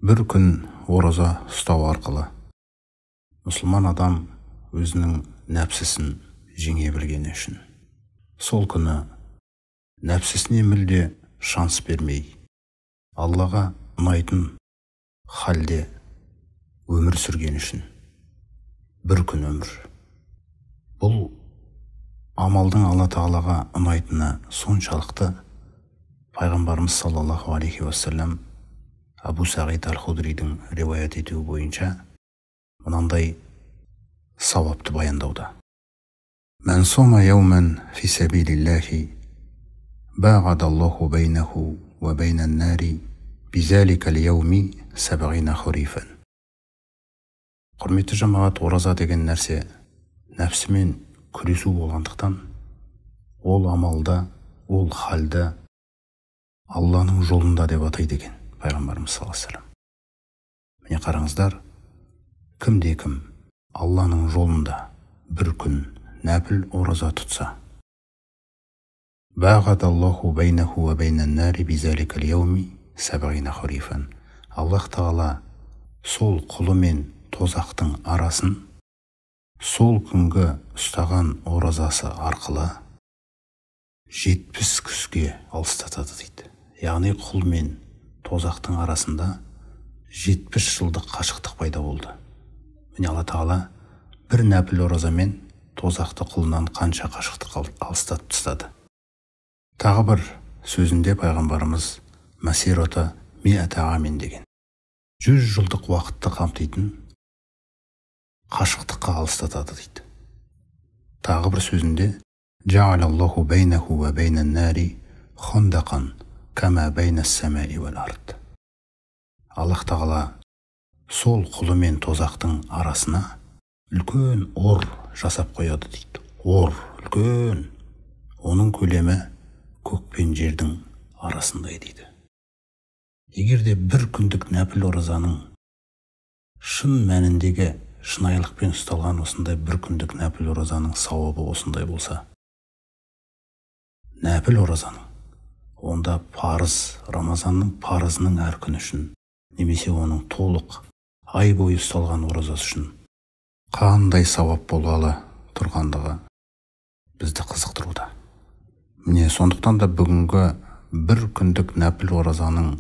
Бір күн ораза ұстау арқылы мұсылман адам өзінің нәпсісін жеңе білгені үшін, сол күні нәпсісіне мүлде шанс бермей, Аллаға ұнайтын халде өмір сүрген үшін бір күн өмір. Бұл амалдың Алла Тағалаға ұнайтыны соншалықты, пайғамбарымыз саллаллаху алейхи уассалам Абу Сағид аль-Худридің риуаят етуі бойынша мынандай сауапты баяндауда. Мән сома яуман фи сабилиллахи бағадаллаху бейнаху уа бейнан нари бизалика лияуми сабғина хурифан. Құрметті жамағат, ораза деген нәрсе нәпсімен күресу болғандықтан, ол амалда, ол халді Алланың жолында деп атайды екен пайғамбарымыз саллаллаху алейхи уассалам. Міне қараңыздар, кімде кім Алланың жолында бір күн нәпіл ораза тұтса, бағадаллаху бейнаху уа бейнан нари бизалика лияуми сабғина хурифан. Аллах Тағала сол құлы мен тозақтың арасын сол күнгі ұстаған оразасы арқылы 70 күзге алыстатады дейді. Яғни құл мен тозақтың арасында 70 жылдық қашықтық пайда болды. Міне Алла Тағала бір нәпіл оразамен тозақты құлынан қанша қашықтық алыстатып тастады. Тағы бір сөзінде пайғамбарымыз масирата миата амин деген 100 жылдық уақытты қамтитын қашықтыққа алыстатады дейді. Тағы бір сөзінде жаалаллаху бейнаху уа бейнан нари хандақан кама бейнас самаи уал ард. Аллах Тағала сол құлы мен тозақтың арасына үлкен ор жасап қояды дейді. Ор үлкен, оның көлемі көк пен жердің арасындай дейді. Егер де бір күндік нәпіл оразаның шын мәніндегі шынайылықпен ұсталған осындай бір күндік нәпіл оразаның сауабы осындай болса, нәпіл оразаның онда парыз, Рамазанның парызының әр күні үшін немесе оның толық ай бойы ұсталған оразасы үшін қандай сауап болғалы тұрғандығы бізді қызықтыруда. Міне сондықтан да бүгінгі бір күндік нәпіл оразаның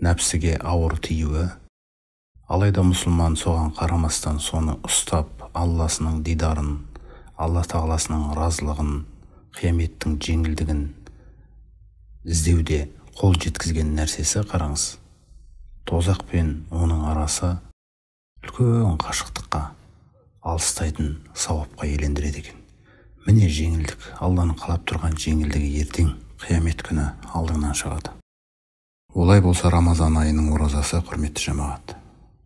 нәпсіге ауыр тиюі, алайда мұсылман соған қарамастан соны ұстап, Алласының дидарын, Алла Тағаласының разылығын, қияметтің жеңілдігін іздеуде қол жеткізген нәрсесі, қараңыз, тозақ пен оның арасы үлкен қашықтыққа алыстайтын сауапқа елендіреді екен. Міне жеңілдік, Алланың қалап тұрған жеңілдігі ертең қиямет күні алдыңнан шығады. Олай болса Рамазан айының оразасы, құрметті жамағат,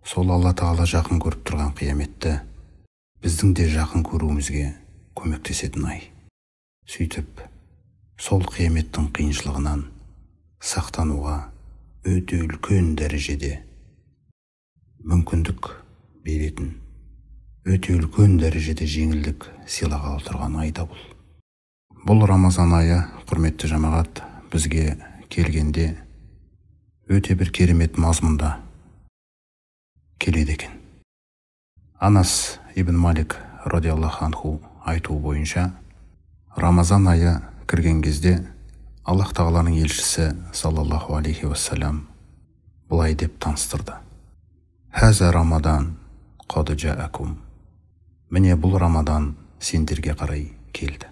сол Алла Тағала жақын көріп тұрған қияметті біздің де жақын көруімізге көмектесетін ай. Сөйтіп, сол қияметтің қиыншылығынан сақтануға өте үлкен дәрежеде мүмкіндік беретін, өте үлкен дәрежеде жеңілдік сыйлағалы тұрған ай да бұл. Бұл Рамазан айы, құрметті жамағат, бізге келгенде өте бір керемет мазмұнда келеді екен. Анас ибн Малик радиаллаху анху айтуы бойынша, Рамазан айы кірген кезде Аллах Тағаланың елшісі саллаллаху алейхи уассалам былай деп таныстырды. Хаза Рамадан қад жаакум. Міне бұл Рамадан сендерге қарай келді.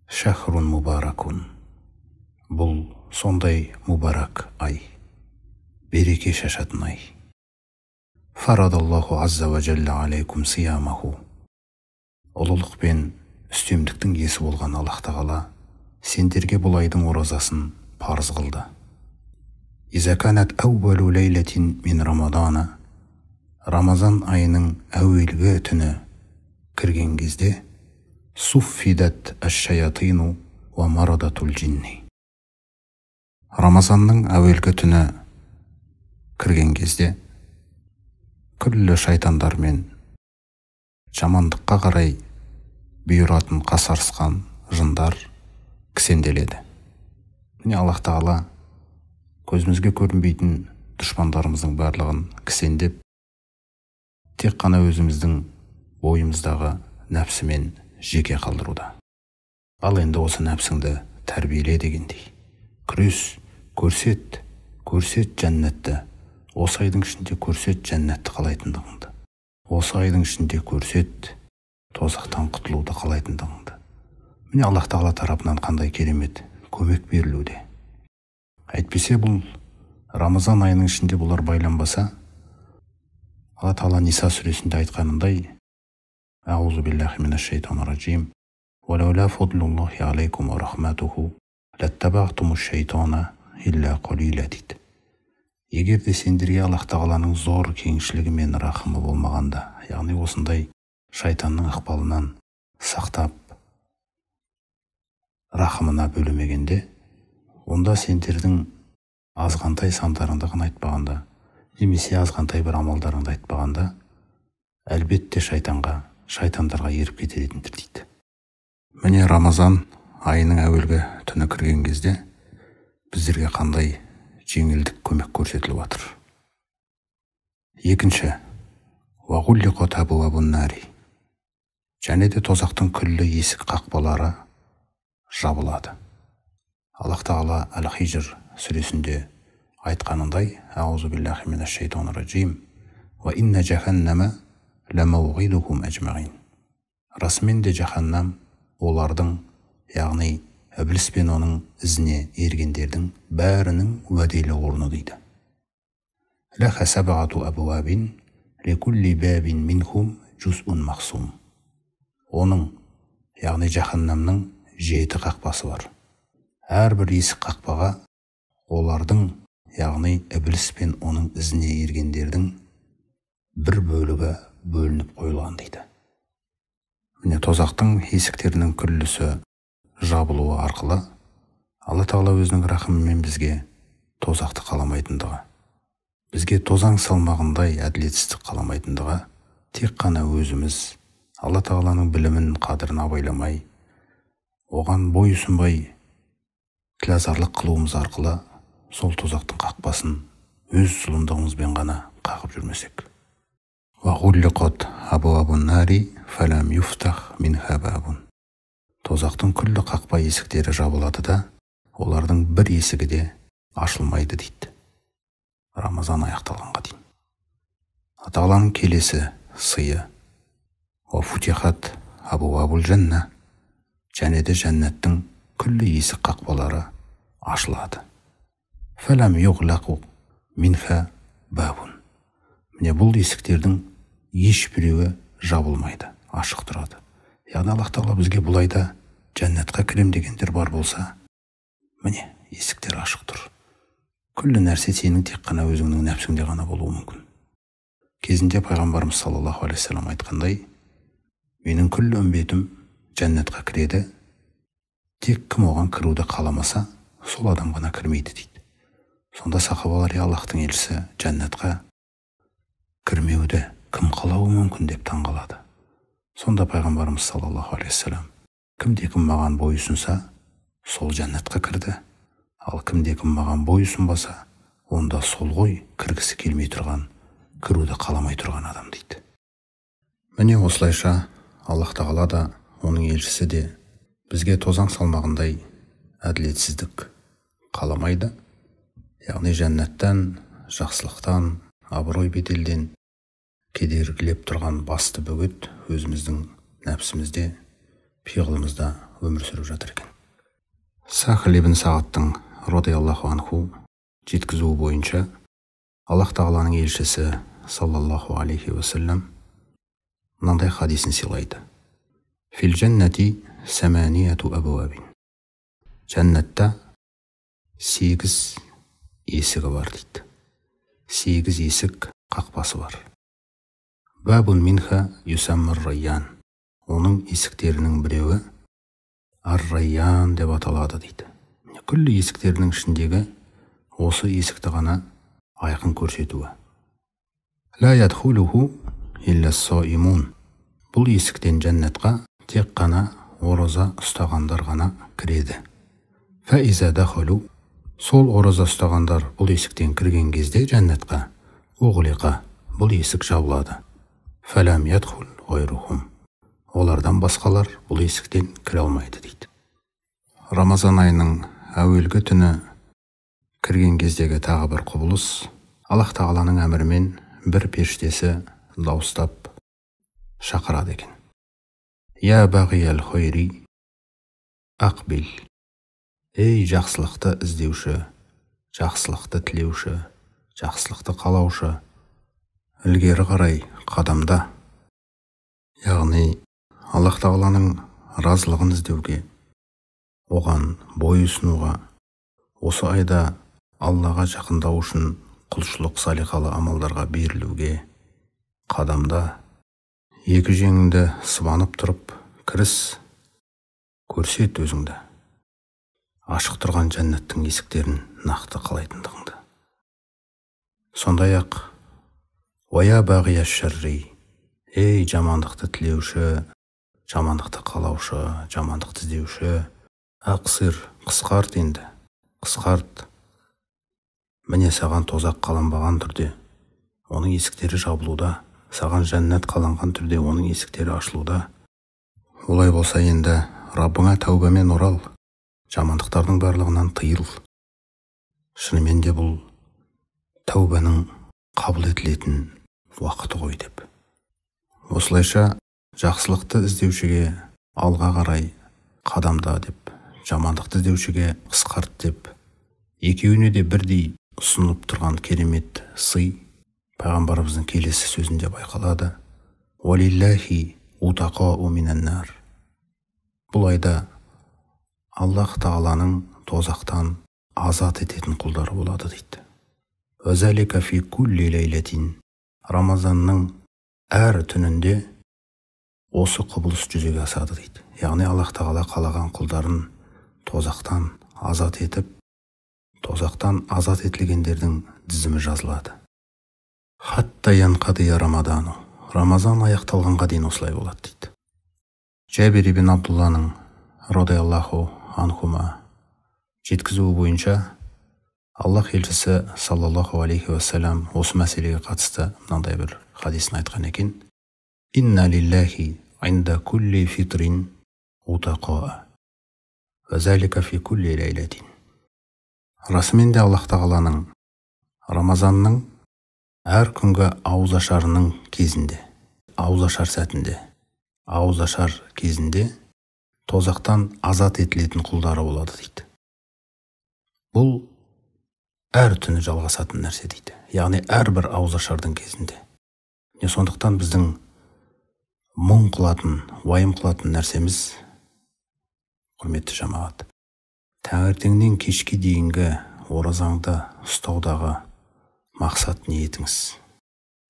Шахрун мубаракун. Бұл сондай мубарак ай, береке шашатын ай. Фарадаллаху азза ва жалла алейкум сиямаху. Ұлылық пен үстемдіктің иесі болған Аллах Тағала сендерге бұл айдың оразасын парыз қылды. Иза канат әуәлу ләйләтин мин Рамадана. Рамазан айының әуелгі түні кірген кезде суффидат аш-шаятину ва марадатул джинни. Рамазанның әуелгі түні кірген кезде күллі шайтандар мен жамандыққа қарай бұйыратын қасарысқан жындар кісенделеді. Міне Аллах Тағала көзімізге көрінбейтін дұшпандарымыздың барлығын кісендеп, тек қана өзіміздің бойымыздағы нәпсімен жеке қалдыруда. Ал енді осы нәпсіңді тәрбиеле дегендей. Күрес, көрсет, көрсет жәннатты. Осы айдың ішінде көрсет жәннатты қалайтындығыңды. Осы айдың ішінде көрсет тозақтан құтылуды қалайтындығыңды. Міне, Аллах тағала тарапынан қандай керемет көмек берілуде. Әйтпесе бұл Рамазан айының ішінде бұлар байланбаса, Алла тағала Ниса сүресінде айтқанындай, Аузу биллахи минаш шайтанир раджим, «Уалаула фадлуллахи алейкум ва рахматуху, латтабағтумуш шайтана илля қалила» дейді. Егер де сендерге Аллах тағаланың зор кеңшілігі мен рахымы болмағанда, яғни осындай шайтанның ықпалынан сақтап, рахымына бөлемегенде, онда сендердің азғантай сандарыңды ғана айтпағанда, немесе азғантай бір амалдарыңды айтпағанда, әлбетте шайтандарға еріп кетер едіңдер дейді. Міне, Рамазан айының әуелгі түні кірген кезде біздерге қандай жеңілдік көмек көрсетіліп жатыр. Екінші, уағуллиқат абуабун нари. Және де тозақтың күллі есік қақпалары жабылады. Аллах тағала Әл-Хижр сүресінде айтқанындай, Аузу биллахи минаш шайтанир раджим, уа инна жаханнама ламауғидухум ажмаин. Расымен де жаханнам олардың, яғни ібіліс пен оның ізіне ергендердің бәрінің уәделі орны дейді. Лаха сабғату абуабин ликулли бабин минхум жузун мақсум. Оның, яғни жаханнамның 7 қақпасы бар. Әрбір есік қақпаға олардың, яғни ібіліс пен оның ізіне ергендердің бір бөлігі бөлініп қойылған дейді. Міне, тозақтың есіктерінің күллісі жабылуы арқылы Алла тағала өзінің рахымымен бізге тозақты қаламайтындығы, бізге тозаң салмағындай әділетсіздік қаламайтындығы, тек қана өзіміз Алла тағаланың білімін, қадірін абайламай, оған бой ұсынбай тілазарлық қылуымыз арқылы сол тозақтың қақпасын өз зұлымдығымызбен ғана қағып жүрмесек. Уағуллиқат абуабун нари фалам юфтах минха бабун. Тозақтың күллі қақпа есіктері жабылады да, олардың бір есігі де ашылмайды дейді. Рамазан аяқталғанға дейін. Алла тағаланың келесі сыйы уа футихат абуабул жанна, және де жәннаттың күллі есік қақпалары ашылады. Фалам юғлақу минха бабун. Міне, бұл есіктердің ешбіреуі жабылмайды, ашық тұрады. Яғни Аллах тағала бізге бұл айда жәннатқа кірем дегендер бар болса, міне, есіктер ашық тұр. Күллі нәрсе сенің тек қана өзіңнің нәпсіңде ғана болуы мүмкін. Кезінде пайғамбарымыз саллаллаху алейхи уассалам айтқандай, менің күллі үмбетім жәннатқа кіреді, тек кім оған кіруді қаламаса, сол адам ғана кірмейді дейді. Сонда сахабалар, Аллахтың елшісі, жәннатқа кірмеуді кім қалауы мүмкін деп таңғалады. Сонда пайғамбарымыз саллаллаху алейхи уассалам, кімде кім маған бой ұсынса, сол жәннатқа кірді. Ал кімде кім маған бой ұсынбаса, онда сол ғой кіргісі келмей тұрған, кіруді қаламай тұрған адам дейді. Міне, осылайша Аллах тағала да, оның елшісі де бізге тозаң салмағындай әділетсіздік қаламайды. Яғни жәннаттан, жақсылықтан, абырой беделден кедергілеп тұрған басты бөгет өзіміздің нәпсімізде, пиғылымызда өмір сүріп жатыр екен. Сахл ибн Сағаттың радиаллаху анху жеткізуі бойынша, Аллах тағаланың елшісі саллаллаху алейхи уассалам мынандай хадисін сыйлайды. Фил жәннати саманияту абуабин. Жәннатта 8 есігі бар дейді. 8 есік қақпасы бар. Бабун минха юсаммар райян. Оның есіктерінің біреуі ар-райян деп аталады дейді. Күллі есіктерінің ішіндегі осы есікті ғана айқын көрсетуі. Ла ядхулуху илля ссаимун. Бұл есіктен жәннатқа тек қана ораза ұстағандар ғана кіреді. Фа иза дахалу, Сол ораза ұстағандар бұл есіктен кірген кезде жәннатқа, уғлиқа, бұл есік жабылады. Фәләм ядхул ғайрухум. Олардан басқалар бұл есіктен кіре алмайды дейді. Рамазан айының әуелгі түні кірген кездегі тағы бір құбылыс, Аллах тағаланың әмірімен бір періштесі дауыстап шақырады екен. Я бағиял хайри ақбил. Ей жақсылықты іздеуші, жақсылықты тілеуші, жақсылықты қалаушы, ілгері қарай қадамда. Яғни Аллах тағаланың разылығын іздеуге, оған бой ұсынуға, осы айда Аллаға жақындау үшін құлшылық салиқалы амалдарға берілуге қадамда. Екі жеңіңді сыбанып тұрып кіріс, көрсет өзіңді, ашық тұрған жәннаттың есіктерін нақты қалайтындығыңды. Сондай-ақ, уая бағия шарри, ей жамандықты тілеуші, жамандықты қалаушы, жамандықты іздеуші, ақсыр, қысқарт енді, қысқарт. Міне саған тозақ қаланбаған түрде, оның есіктері жабылуда, саған жәннат қаланған түрде, оның есіктері ашылуда. Олай болса енді Раббыңа тәубамен орал, жамандықтардың барлығынан тыйыл. Шынымен де бұл тәубаның қабыл етілетін уақыты ғой деп. Осылайша жақсылықты іздеушіге алға қарай қадамда деп, жамандықты іздеушіге қысқарт деп, екеуіне де бірдей ұсынылып тұрған керемет сый пайғамбарымыздың келесі сөзінде байқалады. Уалиллахи утақау минан-нар. Бұл айда Аллах тағаланың тозақтан азат ететін құлдары болады дейді. Уазалика фи кулли лейлатин. Рамазанның әр түнінде осы құбылыс жүзеге асады дейді. Яғни Аллах тағала қалаған құлдарын тозақтан азат етіп, тозақтан азат етілгендердің тізімі жазылады. Хатта янқадия Рамадану. Рамазан аяқталғанға дейін осылай болады дейді. Жәбир ибн Абдулланың радиаллаху анхума жеткізуі бойынша Аллах елшісі саллаллаху алейхи уассалам осы мәселеге қатысты мынандай бір хадисін айтқан екен. Инна лиллахи инда кулли фитрин утақаа ва залика фи кулли лейлатин. Расымен де Аллах тағаланың Рамазанның әр күнгі ауызашарының кезінде, ауызашар сәтінде, ауызашар кезінде тозақтан азат етілетін құлдары болады дейді. Бұл әр түні жалғасатын нәрсе дейді. Яғни әрбір ауызашардың кезінде. Сондықтан біздің мұң қылатын, уайым қылатын нәрсеміз, құрметті жамағат, таңертеңнен кешке дейінгі оразаңды ұстаудағы мақсат ниетіңіз,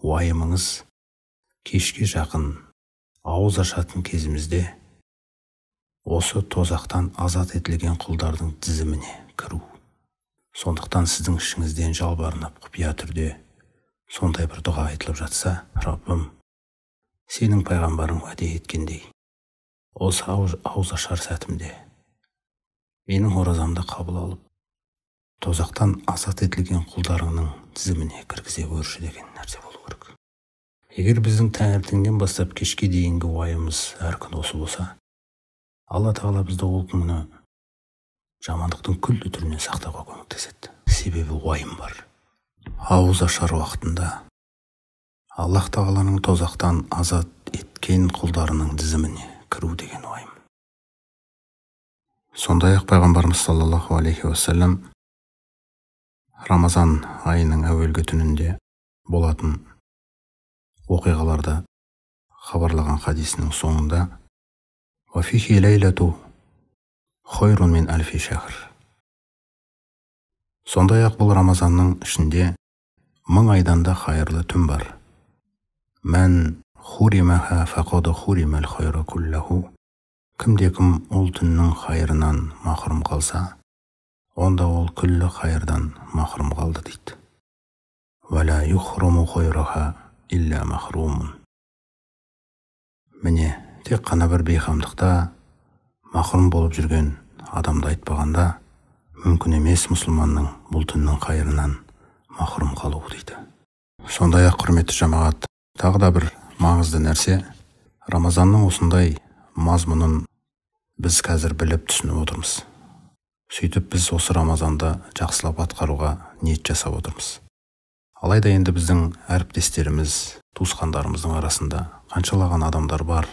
уайымыңыз кешке жақын ауыз ашатын кезімізде осы тозақтан азат етілген құлдардың тізіміне кіру. Сондықтан сіздің ішіңізден жалбарынып құпия түрде сондай бір дұға айтылып жатса, Раббым, сенің пайғамбарың уәде еткендей, осы ауыз ашар сәтімде менің оразамды қабыл алып, тозақтан азат етілген құлдарыңның тізіміне кіргізе көрші деген нәрсе болу керек. Егер біздің таңертеңнен бастап кешке дейінгі уайымыз әр күн осы болса, Алла тағала бізді ол күні жамандықтың күллі түрінен сақтауға көмектеседі. Себебі уайым бар. Ауыз ашар уақытында Аллах тағаланың тозақтан азат еткен құлдарының тізіміне кіру деген уайым. Сондай-ақ пайғамбарымыз саллаллаху алейхи уассалам Рамазан айының әуелгі түнінде болатын оқиғаларды хабарлаған хадисінің соңында «Уафихи ләйләту хайрун мин әлфи шәхр». Сондай-ақ бұл Рамазанның ішінде 1000 айдан да хайырлы түн бар. Мән хуримаха фақад хуримал хайра куллаху. Кімде-кім ол түннің хайырынан махрұм қалса, онда ол күллі хайырдан махрұм қалды дейді. Уәлә юхруму хайраха илля махрумун. Міне, тек қана бір бейқамдықта махрұм болып жүрген адамды айтпағанда, Мүмкін емес мұсылманның бұл түннің қайырынан махрұм қалуы дейді. Сондай-ақ, құрметті жамағат, тағы да бір маңызды нәрсе, Рамазанның осындай мазмұнын біз қазір біліп түсініп отырмыз. Сөйтіп біз осы Рамазанды жақсылап атқаруға ниет жасап отырмыз. Алайда енді біздің әріптестеріміз, туысқандарымыздың арасында қаншалаған адамдар бар,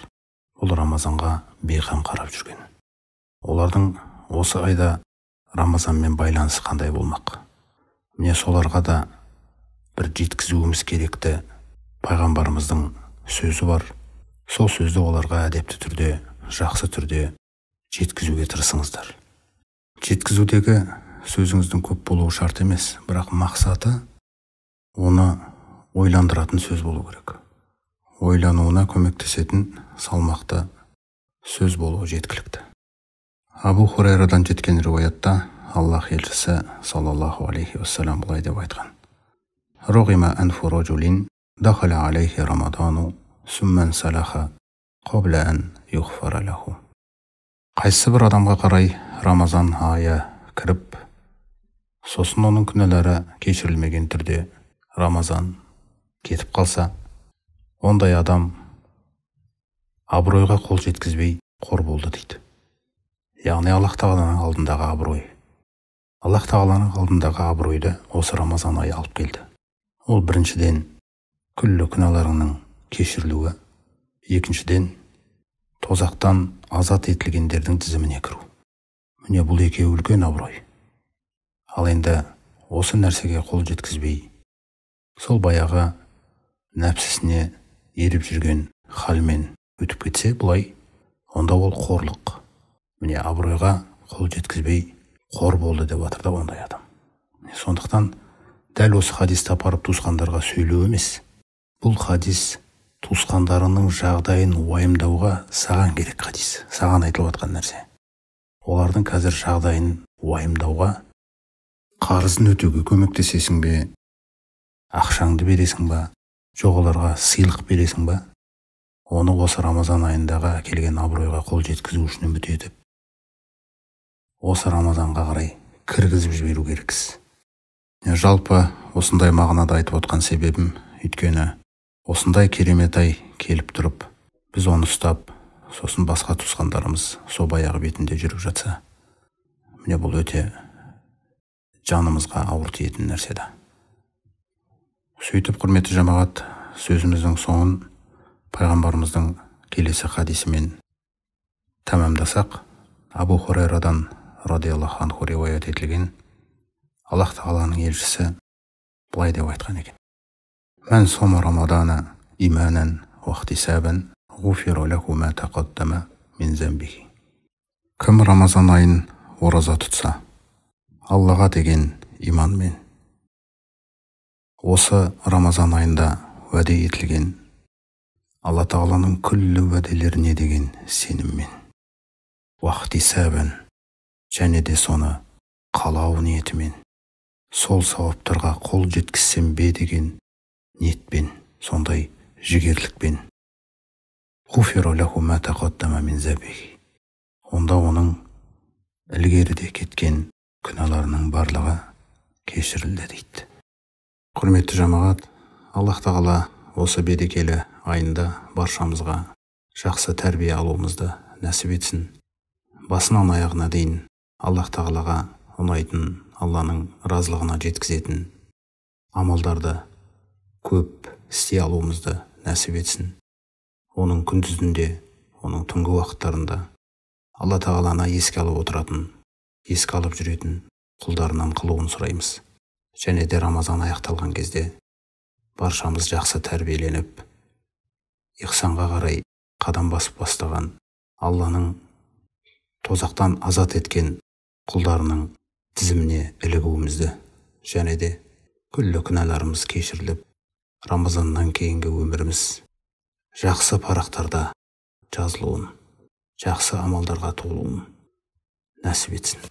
бұл Рамазанға бейқам қарап жүрген. Олардың осы айда Рамазанмен байланысы қандай болмақ? Міне соларға да бір жеткізуіміз керекті пайғамбарымыздың сөзі бар. Сол сөзді оларға әдепті түрде, жақсы түрде жеткізуге тырысыңыздар. Жеткізудегі сөзіңіздің көп болуы шарт емес, бірақ мақсаты оны ойландыратын сөз болу керек. Ойлануына көмектесетін салмақты сөз болуы жеткілікті. Абу Хурайрадан жеткен риуаятта Аллах елшісі саллаллаху алейхи уассалам былай деп айтқан: Руғима анфу ражулин дахала алейхи рамадану сумман салаха қабла ан юғфара лаху. Қайсы бір адамға қарай Рамазан айы кіріп, сосын оның күнәлары кешірілмеген түрде Рамазан кетіп қалса, ондай адам абыройға қол жеткізбей қор болды дейді. Яғни Аллах тағаланың алдындағы абырой. Аллах тағаланың алдындағы абыройды осы Рамазан айы алып келді. Ол біріншіден күллі күнәларыңның кешірілуі, екіншіден тозақтан азат етілгендердің тізіміне кіру. Міне бұл екеуі үлкен абырой. Ал енді осы нәрсеге қол жеткізбей, сол баяғы нәпсісіне еріп жүрген халмен өтіп кетсе бұлай, онда ол қорлық. Міне абыройға қол жеткізбей қор болды деп жатыр да ондай адам. Сондықтан дәл осы хадисті апарып туысқандарға сөйлеу емес. Бұл хадис туысқандарының жағдайын уайымдауға саған керек хадис, саған айтылып жатқан нәрсе. Олардың қазір жағдайын уайымдауға, қарызын өтеуге көмектесесің бе, ақшаңды бересің ба, жоқ оларға сыйлық бересің ба, оны осы Рамазан айындағы әкелген абыройға қол жеткізу үшін үміт етіп, осы Рамазанға қарай кіргізіп жіберу керексіз. Жалпы осындай мағынада айтып отқан себебім, өйткені осындай керемет ай келіп тұрып, біз оны ұстап, сосын басқа туысқандарымыз со баяғы бетінде жүріп жатса, міне бұл өте жанымызға ауыр тиетін нәрсе да. Сөйтіп, құрметті жамағат, сөзіміздің соңын пайғамбарымыздың келесі хадисімен тәмамдасақ, Абу Хурайрадан радиаллаху анху риуаят етілген Аллах тағаланың елшісі былай деп айтқан екен: Мән сома рамадана иманан уахтисабан ғуфира лаху ма тақаддама мин замбихи. Кім Рамазан айын ораза тұтса, Аллаға деген иманмен, осы Рамазан айында уәде етілген Алла тағаланың күллі уәделеріне деген сеніммен, уахтисабан, және де соны қалау ниетімен, сол сауаптарға қол жеткізсем бе деген ниетпен, сондай жігерлікпен, ғуфира лаху ма тақаддама мин замбихи, онда оның ілгеріде кеткен күнәларының барлығы кешірілді дейді. Құрметті жамағат, Аллах тағала осы берекелі айында баршамызға жақсы тәрбие алуымызды нәсіп етсін. Басынан аяғына дейін Аллах тағалаға ұнайтын, Алланың разылығына жеткізетін амалдарды көп істей алуымызды нәсіп етсін. Оның күндізінде, оның түнгі уақыттарында Алла тағаланы еске алып отыратын, еске алып жүретін құлдарынан қылуын сұраймыз. Және де Рамазан аяқталған кезде баршамыз жақсы тәрбиеленіп, ихсанға қарай қадам басып бастаған, Алланың тозақтан азат еткен құлдарының тізіміне ілігуімізді, және де күллі күнәларымыз кешіріліп, Рамазаннан кейінгі өміріміз жақсы парақтарда жазылуын, жақсы амалдарға толуын нәсіп етсін.